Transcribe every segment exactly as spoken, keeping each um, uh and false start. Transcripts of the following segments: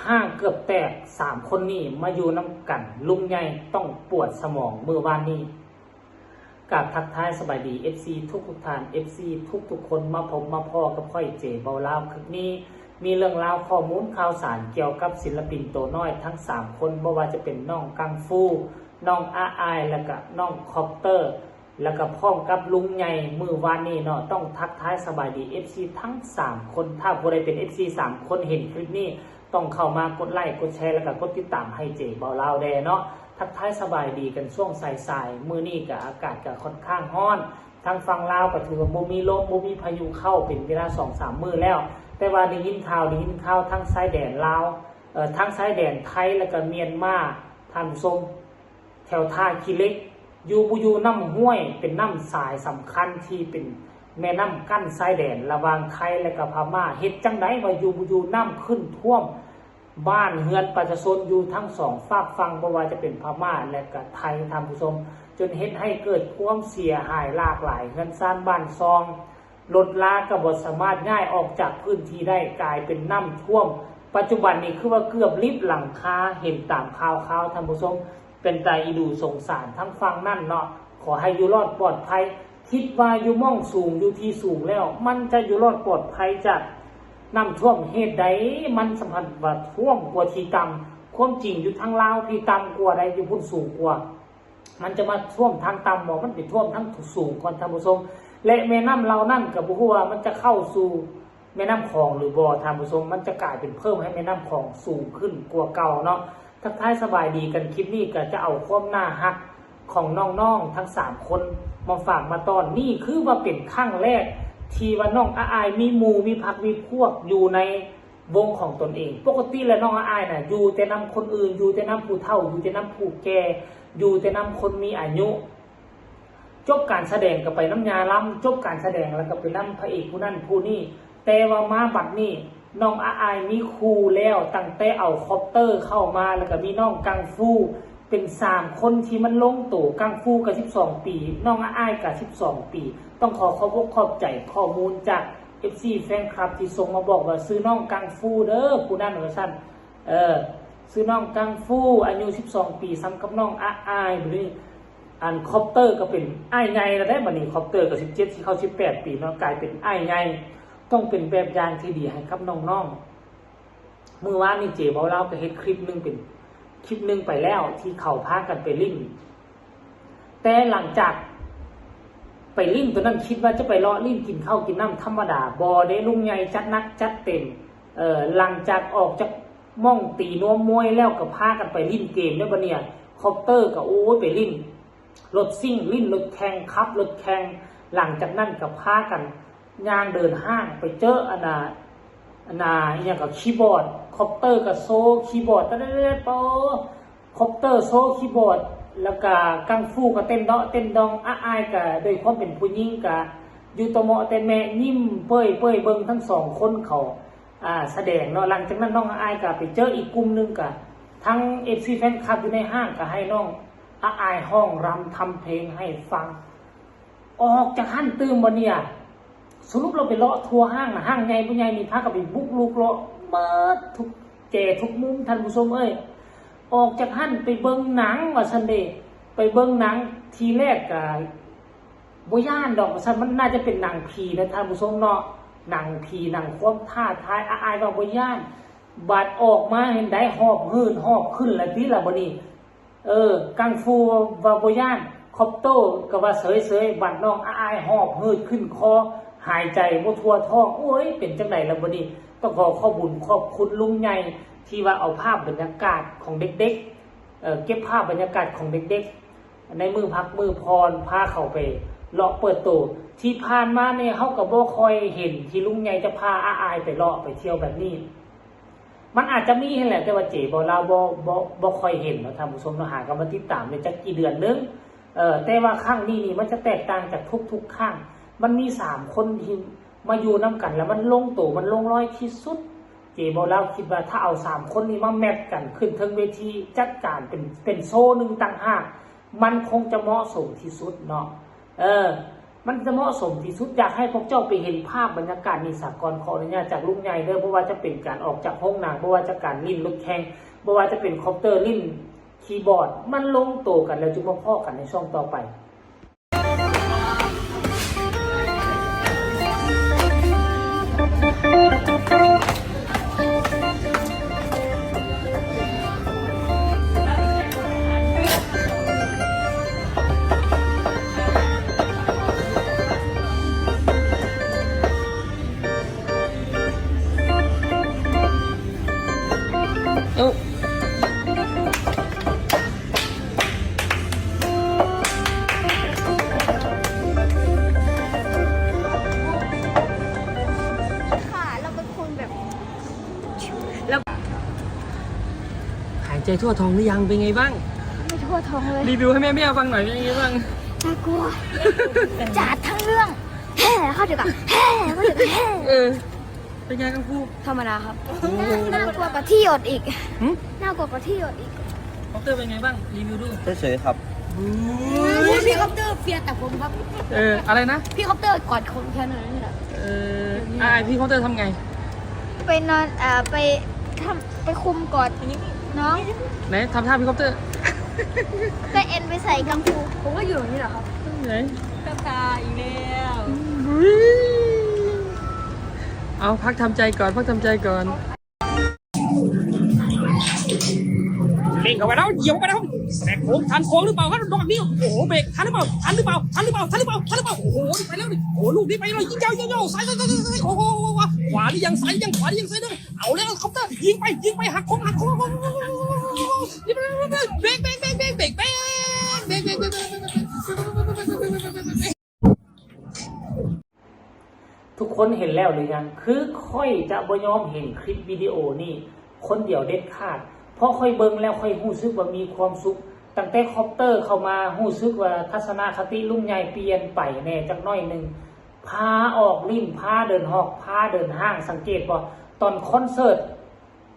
ห้างเกือบแตก สามคนนี้มาอยู่นำกัน ลุงใหญ่ต้องปวดสมองมื้อวานนี้ กราบทักทายสบายดี เอฟซี ทุกทุกๆท่าน เอฟซี ทุกทุกๆคน มาพบมาพ้อกับข้อยเจเบาลาว คลิปนี้มีเรื่องราวข้อมูลข่าวสารเกี่ยวกับศิลปินตัวน้อยทั้งสามคน บ่ว่าจะเป็นน้องกังฟู น้องอาอาย แล้วก็น้องคอปเตอร์ แล้วก็พร้อมกับลุงใหญ่มื้อวานนี้เนาะ ต้องทักทายสบายดี เอฟซี ทั้งสามคน ถ้าผู้ใดเป็น เอฟซี สามคนเห็นคลิปนี้ ต้องเข้ามากดไลค์กดแชร์แล้วก็กดติดตามให้เจเบาลาวแด่เนาะ ทักทายสบายดีกันช่วงสายๆ มื้อนี้ก็อากาศก็ค่อนข้างร้อน ทางฝั่งลาวก็ถือว่าบ่มีลมบ่มีพายุเข้าเป็นเวลาสองสามมื้อแล้ว แต่ว่าได้ยินข่าวได้ยินข่าวทางชายแดนลาว เอ่อ ทางชายแดนไทยแล้วก็เมียนมา ท่านผู้ชม แถวท่าขี้เหล็ก อยู่บ่อยู่น้ำห้วยเป็นน้ำสายสำคัญที่เป็นแม่น้ำกั้นชายแดนระหว่างไทยและก็พม่า เฮ็ดจั่งใดว่าอยู่บ่อยู่น้ำขึ้นท่วมบ้านเฮือนประชาชนอยู่ทั้งสองฟากฝั่ง บ่ว่าจะเป็นพม่าและก็ไทย ท่านผู้ชม จนเฮ็ดให้เกิดความเสียหายหลากหลาย เฮือนซานบ้านซอง รถลาก็บ่สามารถย้ายออกจากพื้นที่ได้ กลายเป็นน้ำท่วม ปัจจุบันนี้คือว่าเกือบลิดหลังคา เห็นตามข่าวๆ ท่านผู้ชม เป็นตาอีดูสงสารทั้งฝั่งนั่นเนาะ ขอให้อยู่รอดปลอดภัย คิดว่าอยู่หม่องสูงอยู่ที่สูงแล้ว มันจะอยู่รอดปลอดภัยจากน้ำท่วม เหตุใดมันสัมพันธ์ว่าท่วมกว่าที่ต่ำ ความจริงอยู่ทางลาวที่ต่ำกว่าได้ อยู่พุ้นสูงกว่า มันจะมาท่วมทางต่ำบ่ มันไปท่วมทางสูงก่อน ท่านผู้ชม และแม่น้ำเหล่านั้นก็บ่ฮู้ว่ามันจะเข้าสู่แม่น้ำของหรือบ่ ท่านผู้ชม มันจะกลายเป็นเพิ่มให้แม่น้ำของสูงขึ้นกว่าเก่าเนาะ ทักทายสบายดีกัน คลิปนี้ก็จะเอาความน่าฮักของน้องๆทั้งสามคนมาฝากมาต้อน นี่คือว่าเป็นครั้งแรกที่ว่าน้องอาอายมีหมู่มีพรรคมีพวกอยู่ในวงของตนเอง ปกติแล้วน้องอาอายน่ะอยู่แต่นำคนอื่น อยู่แต่นำผู้เฒ่า อยู่แต่นำผู้แก่ อยู่แต่นำคนมีอายุ จบการแสดงก็ไปนำย่าลำ จบการแสดงแล้วก็ไปนำพระเอกผู้นั้นผู้นี้ แต่ว่ามาบัดนี้น้องอาอายมีคู่แล้ว ตั้งแต่เอาคอปเตอร์เข้ามา แล้วก็มีน้องกังฟู เป็นสามคนที่มันลงตัว กังฟูก็สิบสองปี น้องอาอายก็สิบสองปี ต้องขอขอบอกขอบใจข้อมูลจาก เอฟซี แฟนคลับที่ส่งมาบอกว่าชื่อน้องกังฟูเด้อ ผู้นั้นว่าซั่น เออ ชื่อน้องกังฟู อายุสิบสองปี ส่ำกับน้องอาอาย บัดนี้ อันคอปเตอร์ก็เป็นอ้ายใหญ่แล้วเด้ บัดนี้คอปเตอร์ก็สิบเจ็ด สิเข้าสิบแปดปีเนาะ กลายเป็นอ้ายใหญ่ ต้องเป็นแบบอย่างที่ดีให้กับน้องๆ มื้อวานนี้เจเบาลาวก็เฮ็ดคลิปหนึ่งเป็นคลิปหนึ่งไปแล้ว ที่เขาพากันไปลิ้น แต่หลังจากไปลิ้นตัวนั้น คิดว่าจะไปเลาะลิ้นกินข้าวกินน้ำธรรมดา บ่เด้ ลุงใหญ่จัดหนักจัดเต็ม เอ่อ หลังจากออกจากหม่องตีนวมมวยแล้วก็พากันไปลิ้นเกมเด้อบัดเนี่ย คอปเตอร์ก็โอ้ยไปลิ้นรถซิ่ง ลิ้นรถแข่ง ขับรถแข่ง หลังจากนั้นก็พากันย่างเดินห้างไปเจออันน่ะ อันน่ะ อีหยังก็คีย์บอร์ด คอปเตอร์ก็โชว์คีย์บอร์ด ตะเด็ดๆ ปอ คอปเตอร์โชว์คีย์บอร์ด แล้วก็กังฟูก็เต้นเดาะเต้นดอง อาอายก็ด้วยความเป็นผู้หญิงก็อยู่ตะเหมาะแต่แม่ ยิ้มเป้ยๆ เบิ่งทั้งสองคนเขา อ่า แสดงเนาะ หลังจากนั้นน้องอาอายก็ไปเจออีกกลุ่มหนึ่งก็ ทั้ง เอฟซี แฟนคลับอยู่ในห้างก็ให้น้องอาอายฮ้องรำทำเพลงให้ฟัง ออกจากหั้นตื่มบ่เนี่ย สรุปเราไปเลาะทั่วห้างน่ะ ห้างใหญ่บ่ใหญ่นี่ พากันไปบุกรุกเลาะเบิดทุกแจทุกมุม ท่านผู้ชมเอ้ย ออกจากหั้นไปเบิ่งหนังว่าซั่นเด้ ไปเบิ่งหนัง ทีแรกก็บ่ย้านดอกว่าซั่น มันน่าจะเป็นหนังผีนะท่านผู้ชมเนาะ หนังผี หนังความท้าทาย อาอายว่าบ่ย้าน บัดออกมาเห็นได้หอบหืดหอบขึ้นละติล่ะบัดนี้ เออ กังฟูว่าบ่ย้าน คอปเตอร์ก็ว่าเสยๆ บัดน้องอาอายหอบหืดขึ้นคอ หายใจบ่ทั่วท้อง โอ้ย เป็นจั่งใดล่ะบัดนี้ ต้องขอขอบบุญขอบคุณลุงใหญ่ที่ว่าเอาภาพบรรยากาศของเด็กๆ เอ่อ เก็บภาพบรรยากาศของเด็กๆ ในมื้อพักมื้อผ่อน พาเขาไปเลาะเปิดโต ที่ผ่านมาเนี่ย เฮาก็บ่ค่อยเห็นที่ลุงใหญ่จะพาอาอายไปเลาะไปเที่ยวแบบนี้ มันอาจจะมีหั้นแหละ แต่ว่าเจเบาลาวบ่ บ่ บ่ค่อยเห็นเนาะท่านผู้ชมเนาะ หาก็มาติดตามได้จักกี่เดือนหนึ่ง เอ่อ แต่ว่าครั้งนี้นี่มันจะแตกต่างจากทุกๆครั้ง มันมีสามคนที่มาอยู่นำกัน แล้วมันลงโต มันลงรอยที่สุด เจเบาลาวคิดว่าถ้าเอาสามคนนี้มาแมตช์กันขึ้นเทิงเวที จัดการเป็น เป็นโชว์หนึ่งต่างหาก มันคงจะเหมาะสมที่สุดเนาะ เออ มันจะเหมาะสมที่สุด อยากให้พวกเจ้าไปเห็นภาพบรรยากาศนี้สากล ขออนุญาตจากลุงใหญ่เด้อ บ่ว่าจะเป็นการออกจากห้องน้ำ บ่ว่าจะการลิ้นรถแข่ง บ่ว่าจะเป็นคอปเตอร์ลิ้นคีย์บอร์ด มันลงโตกันแล้วจึงมาพ้อกันในช่วงต่อไป เอ้า ค่ะ เราเป็นคนแบบ แล้ว หายใจทั่วท้องหรือยัง เป็นไงบ้าง ไม่ทั่วท้องเลย รีวิวให้แม่ๆฟังหน่อย เป็นไงบ้าง น่ากลัว จ๋าทั้งเรื่อง แห่เข้าใจปะ แห่เข้าใจปะ แห่ เออ เป็นไงกังฟู ธรรมดาครับ โอ้โห น่ากลัวกว่าที่หยดอีก หึ น่ากลัวกว่าที่หยดอีก คอปเตอร์เป็นไงบ้าง รีวิวดู เฉยๆครับ พี่คอปเตอร์เฟียแต่ผมครับ เออ อะไรนะ พี่คอปเตอร์กอดผมแค่นั้นนี่แหละ เออ อ่า พี่คอปเตอร์ทำไง ไปนอน อ่า ไปทำ ไปคุมกอดน้อง ไหน ทำท่าพี่คอปเตอร์ ก็เอ็นไปใส่กังฟู ผมก็อยู่อย่างนี้แหละครับ ไหน ตาตาอีกแล้ว เอา พักทำใจก่อน พักทำใจก่อน เร่งเข้าไปแล้ว เหยียบเข้าไปแล้วครับ แซงโค้งทันโค้งหรือเปล่าครับ ดอกนี้ โอ้โห เบรกทันหรือเปล่า ทันหรือเปล่า ทันหรือเปล่า ทันหรือเปล่า ทันหรือเปล่า โอ้โห นี่ไปแล้วนี่ ยิงยาว ยิงยาว ซ้าย ซ้าย ซ้าย ซ้าย โอ้โห ขวาหรือยัง ซ้ายหรือยัง ขวาหรือยัง ซ้ายหรือยัง เอาแล้ว คอปเตอร์ ยิงไป ยิงไป หักโค้ง หักโค้ง หักโค้ง เบรก เบรก เบรก เบรก เบรก เบรก เบรก เบรก เบรก เบรก เบรก เบรก เบรก เบรก ทุกคนเห็นแล้วหรือยัง คือข้อยจะบ่ยอมเห็นคลิปวิดีโอนี้คนเดียวเด็ดขาด เพราะข้อยเบิ่งแล้วข้อยรู้สึกว่ามีความสุข ตั้งแต่คอปเตอร์เข้ามารู้สึกว่าทัศนคติลุงใหญ่เปลี่ยนไปแหน่จักหน่อยหนึ่ง พาออกลิ้น พาเดินฮอก พาเดินห้าง สังเกตบ่ ตอนคอนเสิร์ต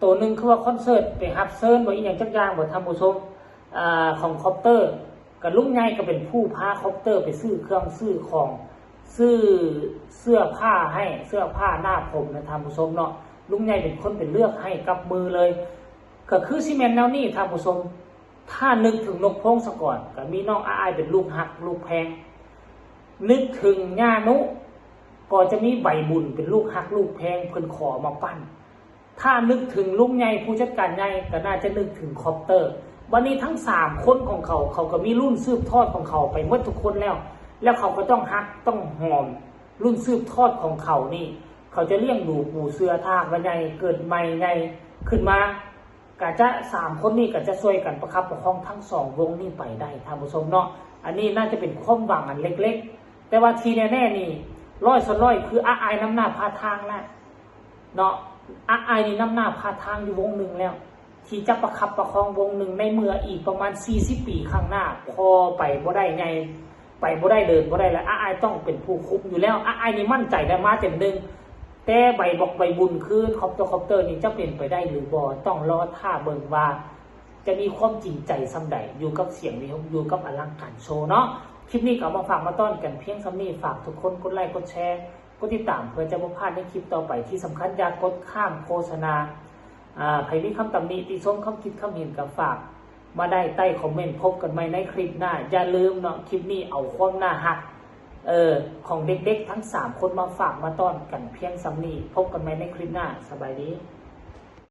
ตัวหนึ่งคือว่าคอนเสิร์ตไปรับเชิญบ่อีหยังจักอย่างบ่ท่านผู้ชม อ่า ของคอปเตอร์ กับลุงใหญ่ก็เป็นผู้พาคอปเตอร์ไปซื้อเครื่องซื้อของ ซื้อเสื้อผ้าให้ เสื้อผ้าหน้าผมนะท่านผู้ชมเนาะ ลุงใหญ่เป็นคนไปเลือกให้กับมือเลย ก็คือสิแม่นแนวนี้ท่านผู้ชม ถ้านึกถึงนกพงศกร ก็มีน้องอ้ายเป็นลูกฮักลูกแพง นึกถึงย่านุ ก็จะมีใบบุญเป็นลูกฮักลูกแพง เพิ่นขอมาปั้น ถ้านึกถึงลุงใหญ่ผู้จัดการใหญ่ ก็น่าจะนึกถึงคอปเตอร์ บัดนี้ทั้งสามคนของเขา เขาก็มีรุ่นสืบทอดของเขาไปหมดทุกคนแล้ว แล้วเขาก็ต้องฮักต้องหอมรุ่นสืบทอดของเขานี่ เขาจะเลี้ยงดูปูเสือ ถ้าหากว่าใหญ่เกิดใหม่ใหญ่ขึ้นมา ก็จะ สามคนนี้ก็จะช่วยกันประคับประคองทั้งสองวงนี้ไปได้ท่านผู้ชมเนาะ อันนี้น่าจะเป็นความหวังอันเล็กๆ แต่ว่าที่แน่ๆนี่ ร้อยส่วนร้อยคืออ้ายนำหน้าพาทางนะ เนาะ อ้ายนี่นำหน้าพาทางอยู่วงหนึ่งแล้ว ที่จะประคับประคองวงหนึ่งในเมื่ออีกประมาณสี่สิบปีข้างหน้า พอไปบ่ได้ใหญ่ ไปบ่ได้เดินบ่ได้แล้ว อ้ายต้องเป็นผู้คุมอยู่แล้ว อ้ายนี่มั่นใจได้มาเต็มหนึ่ง แต่ใบบอกใบบุญคือคอปเตอร์ คอปเตอร์นี่จะเป็นไปได้หรือบ่ ต้องรอท่าเบิ่งว่า จะมีความจริงใจส่ำใด อยู่กับเสียงวิทยุ อยู่กับอลังการโชว์เนาะ คลิปนี้ก็เอามาฝากมาต้อนกันเพียงส่ำนี้ ฝากทุกคนกดไลค์กดแชร์ กดติดตามเพื่อจะบ่พลาดในคลิปต่อไป ที่สำคัญอย่ากดข้ามโฆษณา อ่า ใผมีคำตำหนิติชม คำคิดคำเห็นก็ฝากมาได้ใต้คอมเมนต์ พบกันใหม่ในคลิปหน้า อย่าลืมเนาะ คลิปนี้เอาความน่าฮัก เออ ของเด็กๆทั้งสามคนมาฝากมาต้อนกันเพียงส่ำนี้ พบกันใหม่ในคลิปหน้า สบายดี